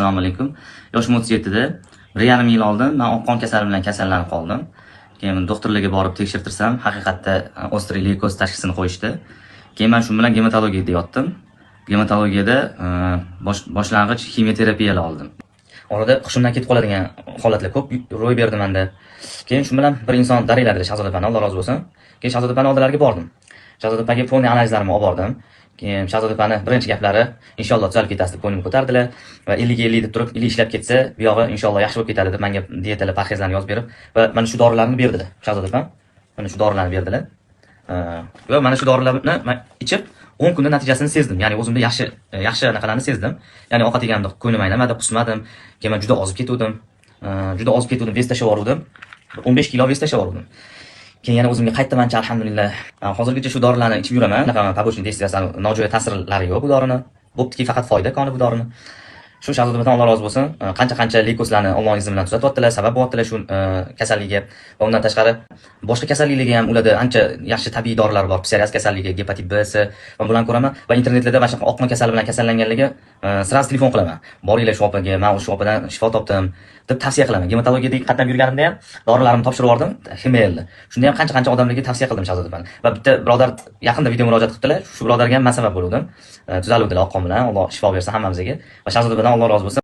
Assalomu alaykum. Yoshim 37 da. 1,5 yil oldin man oqqon kasali bilan kasallanib qoldim. Keyin doktorlarga borib tekshirtirsam, haqiqatda острый leykoz tashxisini qo'yishdi. Keyin man shu bilan gematologiyada yotdim. Gematologiyada boshlang'ich ximioterapiyalar oldim. Orada hushimdan ketib qoladigan holatlar ko'p ro'y berdi menda. Keyin shu bilan bir inson darakladi, Shahzoda opani, Alloh rozi bo'lsin. Keyin Shahzoda opani oldilariga bordim. Shahzoda opaga полный analizlarimni olib bordim. Keyin Shahzoda opani birinchi gaplari: "Inshaalloh tuzalib ketasiz", deb ko'nglimni ko'tardilar va 50ga 50 deb turib, ili ishlab ketsa, bu yog'i inshaalloh yaxshi bo'lib ketadi deb menga diyetalar, parhezlarni yozib berib va mana shu dorilarni berdilar. Shahzoda opam mana shu dorilarni berdilar. Va mana shu dorilarni man ichib 10 kunda natijasini sezdim. Ya'ni o'zimda yaxshi yaxshi anaqalarni sezdim. Ya'ni ovqat yeganimda ko'nglim aynamadi, qusmadim. Keyin man juda ozib ketuvdim. Juda ozib ketuvdim, вес tashlab yuboruvdim. 15 kilo вес tashlab yuboruvdim. Keyin yana o'zimga qaytdim ancha, alhamdulillah. Hozirgacha shu dorilarni ichib yuraman. Unaqa побочный действия si, nojo'ya ta'sirlari yo'q bu dorini. Bo'ptiki, faqat foyda koni bu dorini. Shu Shahzoda opadan Alloh rozi bo'lsin. Qancha qancha leykozlarni Allohning izni bilan tuzatyaptilar, sabab bo'lyaptilar shu kasallikka. Va undan tashqari boshqa kasalliklarga ham ularda ancha yaxshi tabiiy dorilar bor. Psoriaz kasalligi, gepatit B, C va bularni ko'raman va internetlarda mana shunaqa oqqon kasali bilan kasallanganlarga сразу telefon qilaman. "Boringlar shu opaga, man shu opadan shifo topdim", deb tavsiya qilaman. Gematologiyadagi qatnab yurganimda ham dorilarimni topshirib yubordim, XML. Shunda ham qancha qancha odamlarga tavsiya qildim Shahzoda opani. Va bitta birodar yaqinda video murojaat qilibdilar. Shu birodarga ham man sabab bo'ldim. Tuzaluvdilar oqqon bilan. Alloh shifo bersin hammamizga. Va Shahzoda opadan Alloh rozi bo'lsin.